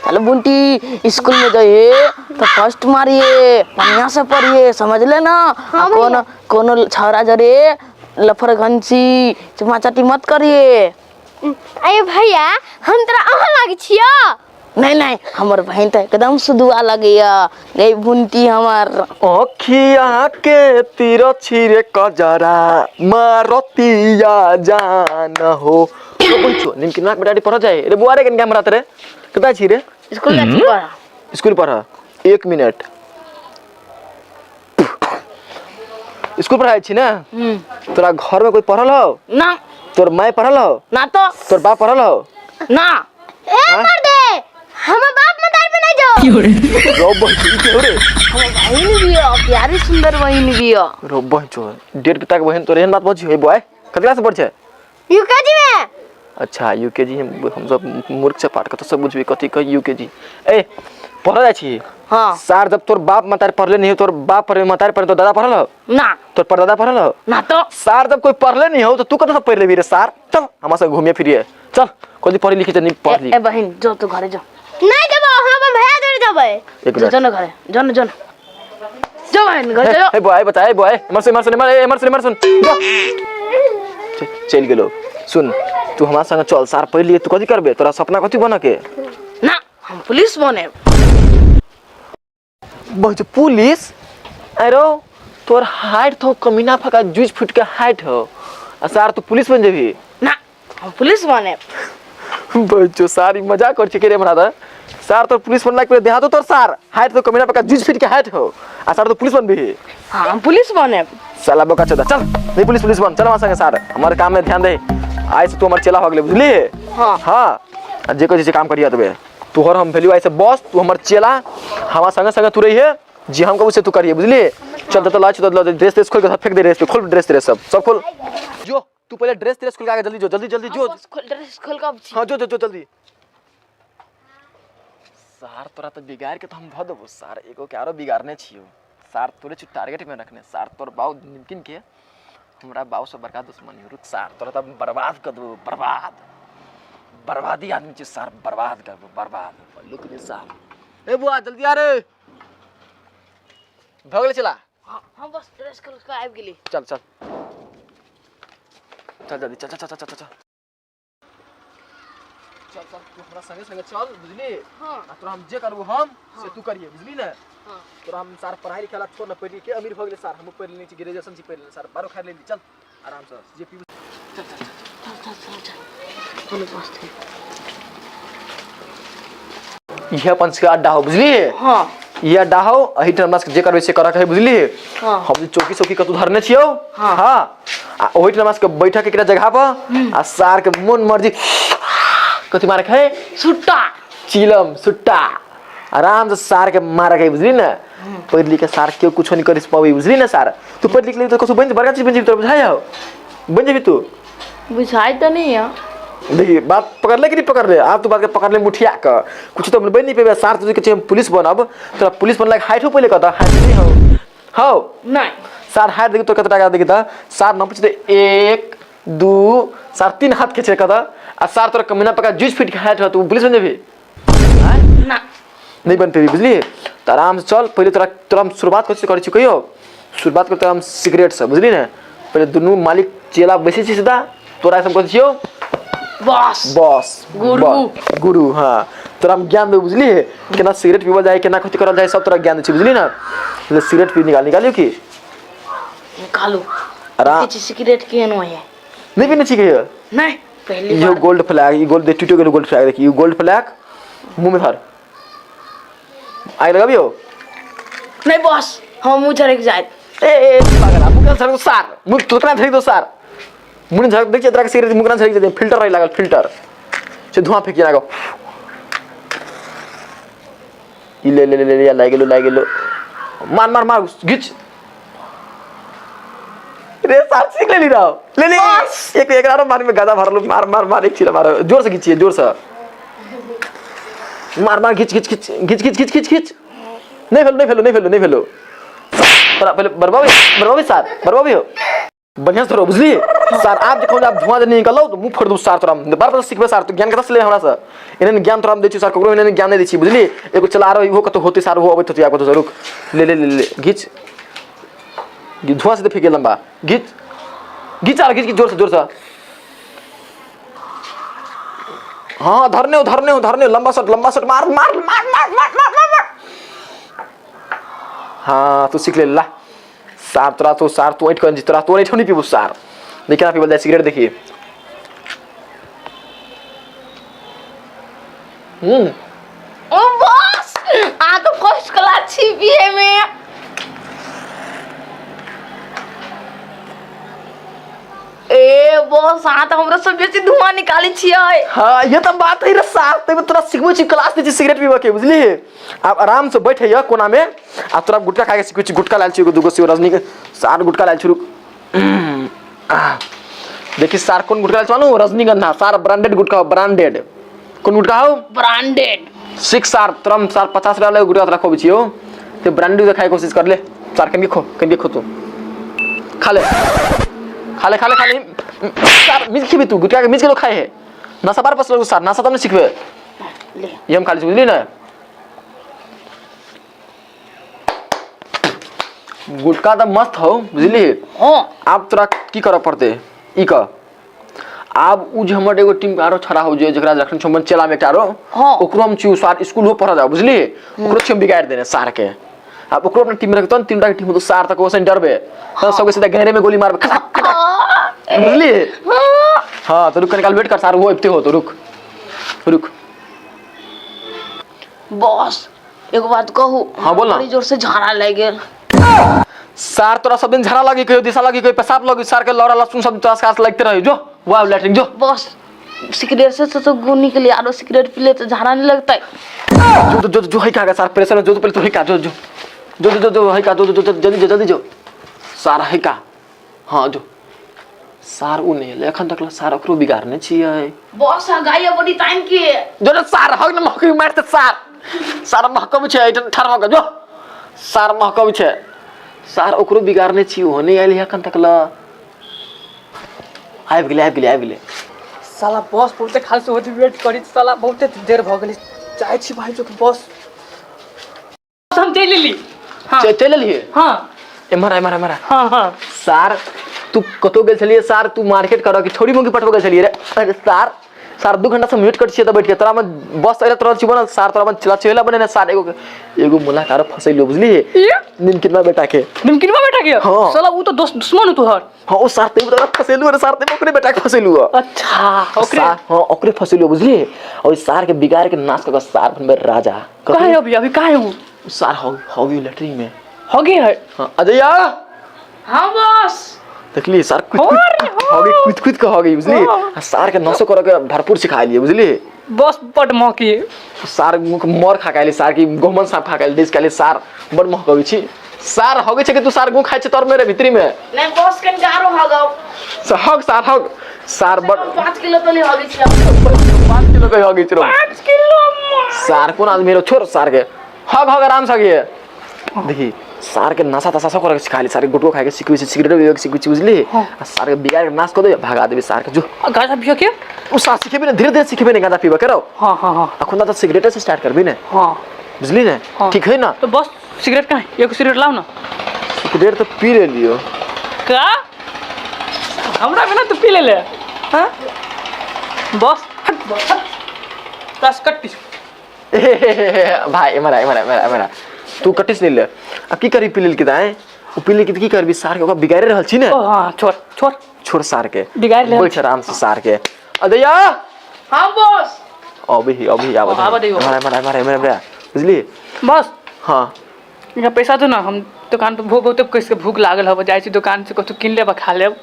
चल बुंटी स्कूल में जाइए तो फर्स्ट मारिए, बढ़िया से पढ़िए, समझ ले ना। हाँ आ कोनो कोनो छौरा जरे लफड़ घंसी चुमा चाटी मत करिए। अरे भैया, हम तोरा अहाँ लागै छियो? नहीं नहीं, हमर बहन तो एकदम सुदुआ लगैया गई बुंटी हमर। अखिया के तीर छिरे कजरा मारतिया जान हो। ओ बच्चो निमकी नाक बेटाडी पढ़ जाए रे। बुआ रे, कन कैमरा रे कता छी रे? स्कूल जाइ छी पढ़। स्कूल पढ़। एक मिनट, स्कूल पढ़ाई छी ना? तोरा घर में कोई पढ़ल हो? ना। तोर माय पढ़ल हो? ना तो। तोर बाप पढ़ल हो? ना। ए मर्दे, हमर बाप मदार पे नहीं जाओ। रो बहन ई के हो रे? हमर बहिन भी हो, प्यारी सुंदर बहिन भी हो। रो बहन चो, डेढ़ पिता के बहन तोरे एहन बात बजी हो? बॉय, कत क्लास में पढ़ छै? यूकेजी में। अच्छा, यूकेजी। हम सब मूर्ख से पाठ कत सब बुझबी कथी कह यूकेजी। ए, पढ़ जाइ छी? हाँ। सार, जब तोर बाप मतार पढ़ले नहीं हो, तोर बाप पढ़े, मतार पढ़े, तोर दादा पढ़ल हो? ना। तोर परदादा पढ़ल हो? ना तो। सार, जब कोई पढ़ले नहीं हो तो तू कत से पढ़ लेबी रे सार? चल, हमरा संग घूमिए फिरिए चल। कथी पढ़ी लिखी त नहीं पढ़ ए, ली। ए बहिन, जो तू घरे जो। नहीं जबो, हम अपन भैया जोड़े जबै। एक जो मिनट। जो न घरे जो न, जो न, जो बहिन घरे जो। ए बॉय, बता, ए बॉय, इमर सुन, इमर सुन, इमर, इमर सुन, इमर सुन, जो चल गेलो। सुन, तू हमारा संग चल सार, पढ़ लिए तू कथी करबे? तोरा सपना कथी बन के? ना, हम पुलिस बने। बस पुलिस? अरे तोर हाइट तो कमीना फका जूझ फुट के हाइट हो आ सार तू पुलिस बन जेबी? ना, हम पुलिस बने। बच्चो, सारी मजाक कर छिके रे हमरा त। सार, तोर पुलिस बनला के देहातो तोर सार हाइट तो कमीना पका जूझ फीट के हाइट हो आ सार तो पुलिस बनबी? हाँ, हम पुलिस बने। साला बोका चोदा, चल नहीं पुलिस पुलिस बन। चल हमारे संगे सार, हमारे काम में ध्यान दे। आज से तू हमार चेला हो गेले, बुझली? हाँ। हाँ, आ जे कहै छै काम करिया तबे तोहर हम वैल्यू। आई से बॉस, तू हमर चेला, हमार संगे संगे तू रहिए, जे हम कहबू से तू करिए, बुझली? चल तो ला, चल ड्रेस ट्रेस खोल के फेंक दे। ड्रेस पे खोल, ड्रेस ट्रेस सब सब खोल। जो तू पहले ड्रेस ट्रेस खोल के आगे जल्दी जो, जल्दी जल्दी जो। बस खोल, ड्रेस खोल के अब छी। हाँ, जो जो जो जल्दी। सार, तोरा तो बिगाड़ के तो हम धो देबो सार। एगो के आरो बिगाड़ने छियो सार, तोरे छु टारगेट में रखने सार। तोर बाऊ निमकिन के हमरा बाऊ से बड़का दुश्मनी हो। रुक सार, तोरा तो बर्बाद कर देबो, बर्बाद। बर्बादी आदमी छी सार, बर्बाद कर देबो, बर्बाद। लुक रे सार। ए बुआ, जल्दी आ रे, भऽ गेलै चला। हाँ, हम बस ड्रेस खोल के आबि गेली। चल चल चल, जल्दी चल चल चल चल चल चल चल चल। तू हमरा संगे संगे चल, बुझली? हाँ। आ तोरा हम जे करबू हम से तू करिए, बुझली ने? हाँ। तोरा हम सार पढ़ाई लिखाई ला छोड़ न, पढ़ लिख के अमीर भऽ गेलै सार। हमहूँ पढ़ि लेने छी, ग्रेजुएशन छी पढ़ि लेने सार, बारो खाइ लेली। चल आराम से जे पीबू, चल चल चल। चल चल चल चल, चलो बस। इहे अपन सबके अड्डा हो, बुझली? हाँ। ई अड्डा हो, एहिठाम हमरा सबके जे करबै से करऽ के है, बुझली? हाँ। हम जे चौकी चौकी कतौ धरने छियौ। हाँ। हाँ, आ ओहिठाम हमरा सबके बैठक के एकटा जगह पर आ सार के मन मर्जी कथी मारे के है? सुट्टा। चिलम सुट्टा आराम से सार के मारे के है, बुझली ने? पढ़ लिख के सार केओ कुछो नहीं करि पाबी, बुझली ने? सार, तू पढ़ लिख ले तो कुछ बन, बड़का चीज बन जेबी। तोरा बुझाइ हो, बन जेबी तू? बुझाइ तऽ नहीं है। देखी, बात पकड़ ले कि नहीं पकड़ ले? आप तो बात के पकड़ ले मुठिया के, कुछ तो बन नहीं पेबे सार। तुझे के हम पुलिस बनब, तोरा पुलिस बनला हाइट हो पहले, कत हाइट नहीं हो? हो? नहीं। सार, हाइट देखी तो कत टाका देखी त सार, न पूछते एक दू सार तीन हाथ के छे कत। आ सार, तोरा कमीना पका जूझ फीट के हाइट हो, तू पुलिस बन जेबी? ना। नहीं बन पेबी, बुझली? तो आराम से चल। पहले तोरा तोरा हम शुरुआत कैसे करै छी कहियो? शुरुआत करते हम सिगरेट से, बुझली ने? पहले दुनू मालिक चेला बैसै छी सीधा। तोरा से हम कहै छियौ बस। बॉस। गुरु। गुरु, हाँ। तोरा हम ज्ञान देबो, बुझली, केना सिगरेट पीबल जाय, केना कथी करल जाय, सब तोरा ज्ञान दै छी, बुझली ने? ले, सिगरेट पी, निकाल, निकालियो की? निकालू। आराम। देखै छी सिगरेट केहन होइ है। नहीं पीने छी कहियो? नहीं, पहली इहो बार। गोल्ड फ्लैग, ई गोल्ड टूटि गेलो। गोल्ड फ्लैग देखी, ई गोल्ड फ्लैग मुंह में धर, आग लगाबियो। नहीं बॉस, हम मुँह झरक जाए। ए ए पागल, मुंह केना झरक सार? मुंह तो केना झरक दो सार? मुंह झरक, देख तोरा के सिगरेट मुंह केना झरक जेतै। फिल्टर रही लागल, फिल्टर से धुआं फेंकी लागो। ई ले ले ले ले, लागि गेलो, लागि गेलो। मार मार मार, घिच रे सार। सीख लेली रहो, ले ले। एक एक आरो मार में गदा भरलो। मार मार मार, एक चीला मार, जोर से घिचिए, जोर से मार मार, घिच घिच घिच घिच घिच घिच घिच घिच। नहीं फेलो, नहीं फेलो, नहीं फेलो, नहीं फेलो। तोरा पहले बरबाबी, बरबाबी सार, बरबाबी हो। बढ़िया से धरो बुझली सार आब देखो आब धुआं जे निकलो तो मुंह फोड़ दू सार तोरा बार बार सिखबे सार तू ज्ञान कतऽ से ले हमरा से एने ज्ञान तोरा हम दै छी सार ककरो एने ज्ञान नहि दै छी बुझली एगो चला रहो इहो कतौ होते सार ओहो अबैत होते आब कतौ से रुक ले ले ले ले घीच धुआं से तो फेंके लंबा घीच घीच आर घीच जोर से जोर से हाँ धरने हो धरने हो धरने हो लंबा शॉट मार मार मार मार मार मार मार मार हाँ तू सीख ले ला सार तोरा तो सार तू ऐठ कर तोरा तो ऐठो नहीं पीबू सार देखिए ना पीबल जाए सिगरेट देखिए हम्म ओ बॉस अहाँ तो फर्स्ट क्लास छी बीए में। ए बॉस अहाँ तऽ हमरा सब बेसी धुआं निकालै छियै। हाँ ये तो बात है रे सार ते तोरा सिखबै छी क्लास दै छी सिगरेट पीबऽ के बुझली। आब आराम से बैठ है कोना में आ तोरा गुटखा खाए के सिखबै छी। गुटखा लायल छी एगो दूगो से रजनी के सार गुटखा लायल छी रुक। देखी सार कोन गुटखा लायल छी मालूम रजनीगंधा सार ब्रांडेड गुटखा ब्रांडेड कोन गुटखा हो ब्रांडेड सिक्स सार तोरा सार 50 रुपया लगे गुटखा तोरा खोबै छी हो ते ब्रांडेड खाए के कोशिश कर ले सार कन के खो कन के खो तू खा ले खा ले खा ले खा ले सार मिस खेबी तू गुटखा के मिस के लोग खाए है नशा बार पसंद सार नशा तब नहीं सिखबे ले ये हम खा ले बुझली ना। गुटखा तऽ मस्त हो बुझली। हाँ आब तोरा की करऽ पड़तै ई कह आब उ जे हमर एगो टीम के आरो छड़ा हो जे जकरा जखन छमन चेला में एकटा आरो हाँ। ओकरो हम छी सार स्कूल हो पढ़ऽ जाओ बुझली। ओकरो छी हम बिगाड़ देने सार के आब ओकरो अपना टीम में रखतो तीन टा के टीम होतो सार तक ओसे डरबे तब सबके सीधा गहरे में गोली मारबे खटाक खटाक बुझली। हाँ तो रुक कनी काल वेट कर सार वो अबिते हो तो रुक रुक। बॉस एगो बात कहू? हाँ, बोल ना। बड़ी जोर से झाड़ा लागि गेल। सार तोरा सब दिन झाड़ा लगी कहियो दिशा लगी कहियो पेशाब लगी सार के लौरा लहसुन सब तोरा सास लगते रही जो वाह लैट्रिन जो। बॉस सिगरेट से तो गुण निकले आरो सिगरेट पी ले तो झाड़ा नहीं लगता है। जो जो जो है का सार प्रेशर में जो तो पहले तो है का जो जो जो जो जो है का जो जो जल्दी जो जल्दी जो सार है का। हाँ जो सार उ नहीं एखन तक सार ओकरो बिगाड़ने छियै। बॉस गाय बड़ी टाइम के जो जो सार हग न महकबी मारते सार सार महकबी छै एहिठाम ठाढ़ भऽ कऽ जो सार महकबी छै सार ओकरो बिगाड़ने छी ओहो नहि आयल एखन तक ल आबि गेलै आबि गेलै आबि गेलै। साला बस बहुते खाल से होती वेट करी साला बहुते देर भ गेलै चाहे छी भाई जो कि बस हम चलि लेली। हाँ चलि एलियै। हाँ एम्हर एम्हर एम्हर। हाँ हाँ सार तू कतौ गेल छलियै सार तू मार्केट करऽ कि छोरी मौगी पठबऽ गेल छलियै रे? अरे सार सार 2 घंटा से वेट कर छियै तऽ बैठ के तोरा में बस अइला तोरा छी बनल सार तोरा में चला चला बने सार एगो एगो मुला के आरो फसैलो बुझली निमकिनवा बेटा के। निमकिनवा बेटा के? हाँ। साला उ तो दोस्त दुश्मन हो तोहर। हाँ ओ सार ते तोरा फसैलू रे सार ते ओकरे बेटा के फसैलू। अच्छा ओकरे? हाँ ओकरे फसैलू बुझली। और सार के बिगाड़ के नाश कऽ सार बनबे राजा। कहाँ है अभी अभी कहाँ है वो? सार हो हो गई लैट्रिन में हो गई है। हाँ अजया। हाँ बॉस देखली सार कुद हो कुद रे, हो। हो गई कुद कुद के हो गई बुझली। हाँ। आ सार के नसो करे के भरपूर सिखा लिए बुझली। बस बड महकी सार मुख मर खा के सार की गहुमन साफ खा के देश के सार बड़ महकबै छी सार हगै छै कि तू सार गु खाइ छै तोर मेरे भीतरी में? नहीं बॉस कन गारो हगौ हग सार हग सार बड़ 5 किलो तले हगै छी। 5 किलो के हगै छै 5 किलो सार कोन आदमी रो छोड़ सार के हग हग आराम से हगिए। देखी सार के नशा तशा सब करे के सिखा ली सार के गुटको खाए के सिखबै छै सिगरेट पिए के सिखबै छै बुझली। आ सार के बिगाड़ के नाश कऽ दे भगा देबे सार के जो। आ गांजा पिए के उ सार सिखेबे ने धीरे धीरे सिखेबे ने गांजा पीबे करो। हाँ हाँ हाँ अखन तऽ सिगरेटे से स्टार्ट करबी ने हाँ बुझली ने। हाँ। ठीक है ना? तो बस सिगरेट कहाँ है? एगो सिगरेट लाओ ना। सिगरेट तो पी ले लियो। का हमरा बिना तू पी ले ले। हाँ बस हट बस हट बस कट पीछू। भाई एमहर एमहर एमहर एमहर तू कटिस नहीं ले अब की करी पी लेल के दाए उ पी लेल के की करबी सार के ओकरा बिगाड़े रहल छी ने। ओ हाँ छोड़ छोड़ छोड़ सार के बिगाड़ ले। बैठ आराम से सार के अजया। हाँ बॉस अभी अभी आबऽ आबऽ दियौ। एमहर एमहर एमहर एमहर एमहर बुझली बस। हाँ यहाँ पैसा दो ना हम दुकान पर भूख बहुते कैसे भूख लागल हब जाइ छी दुकान से कथु किन लेब खा लेब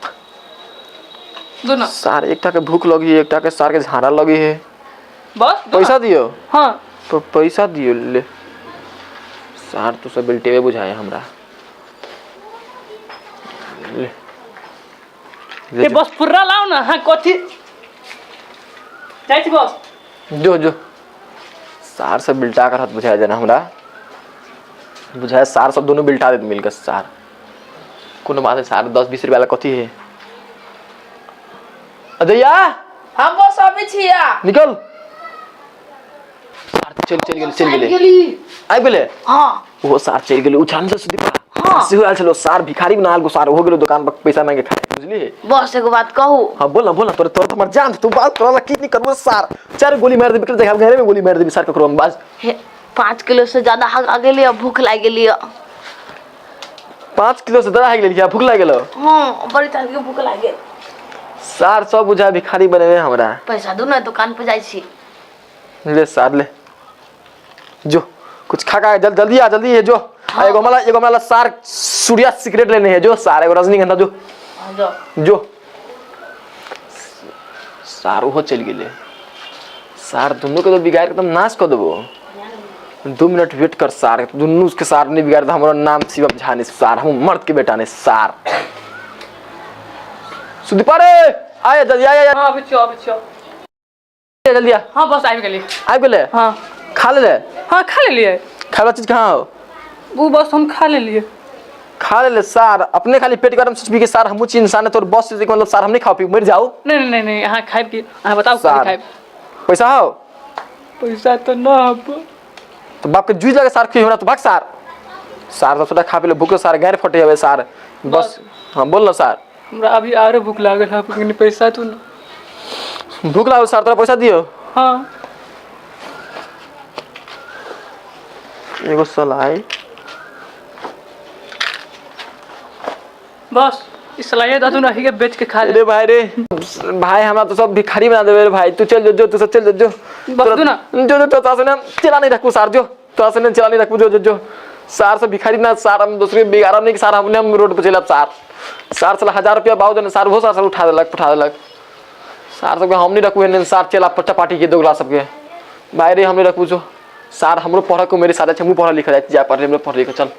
दो ना। सार एकटा के भूख लगी है एकटा के सार के झाड़ा लगी है। बस दो ना। पैसा दियो। हाँ तो पैसा दियो ले सार तो सब बिलटेबे बुझाए हमरा ले ले ए बस पुर्रा लाओ ना। हाँ कथी जाइ छी बस जो जो सार सब बिलटा कर हाथ बुझाए जना हमरा बुझाए सार सब दोनों बिलटा देत मिलकर सार कोनो बात है सार 10-20 रुपया ला कथी है। अजया हम बस अबै छिया निकल सार चल चल गेलै चल गेलै आबि गेलै हाँ ओहो सार चलि गेलै उछान से सुदीपा हाँ। सेहो आयल छलो सार भिखारी बना आयल सार हो गेलो दुकान पर पैसा मांगे खाए बुझली बस एगो बात कहू हाँ बोल ना बोल ना तोरे तोरे तो मर जान तू बात तोरा ला की नहीं करबो सार चार गोली मार देबी देखा घरे में गोली मार देबी सार ककरो हम बाज हे 5 किलो से ज्यादा हगा गेली भूख लागि गेली। 5 किलो से ज्यादा है गेल, भूख लागि गेलो? हाँ, बड़ी तरह के भूख लागि गेल। सार सब बुझा भिखारी बनेने हमरा। पैसा दू ने, दुकान पर जाइ छी। ले सार, ले जो कुछ खा खा जल्दी जल्दी आ, जल्दी ये जो आ, एगो मला सार सूर्या सिगरेट लेने है, जो सार, एगो रजनीगंधा जो। हाँ, जो। जो सार, ओहो चलि गेलै सार। दुनू के तो बिगाड़ के एकदम नाश कऽ देबो। 2 मिनट वेट कर सार, दुनू के सार नहीं बिगाड़ हमरो नाम शिवम झा नहीं सार, हम मर्द के बेटा नहीं सार। सुदीपा रे, आया जल्दी, आया। हाँ, अबै छियौ, अबै छियौ। जल्दी आ। हाँ, बस आबि गेली। आबि गेलै? हाँ। खा ले। हाँ, खा लेलियै। खाय वाला चीज कहाँ हो? ओ बस हम खा लेलियै। खा ले सार, अपने खाली पेट के बारे में सोचबी कि सार हमहूँ छी इंसान है तोर बस से मतलब सार हम नहीं खाओ पी मर जाओ। नहीं नहीं नहीं नहीं, अहाँ खाइब की? अहाँ बताउ कथी सार। खाइब? पैसा हो? पैसा तऽ न हब। तो बाप के जूझ लगे सार खुई हमरा, तो भाग सार। सार सब छोटा खा पी ले, भूख सार गैर फटे हवे सार बस। हाँ, बोल ना सार। हमरा अभी आरो भूख लागल है, कनि पैसा तू न। भूख लागल सार, तोरा पैसा दियो? हाँ। एगो सलाई। बस ई सलाइए दऽ दू न, अहीके बेच के खा ले। अरे भाई रे भाई, हमरा तो सब भिखारी बना देबे रे भाई। तू चल जो, जो तू सब चल जो, जो। बस दू ना। जो जो, तो से ना चला नहीं रखू सार, जो तो से ना चला नहीं रखू, जो जो जो सार। सब भिखारी ना सार, हम दूसरे बिगाड़ा नहीं कि सार हमने हम रोड पर चलब सार। सार साला 1000 रुपया बाऊ देने सार, वो सार सब उठा देलक, उठा देलक सार सबके। हम नहीं रखू एहन सार चला पट्टा पार्टी के दोगला सबके। भाई रे, हम नहीं रखू जो सार। हमरो पढ़ को मेरे साथ हमहूँ पढ़ लिखल जाए, जा पढ़, हमरो पढ़ लिख चल।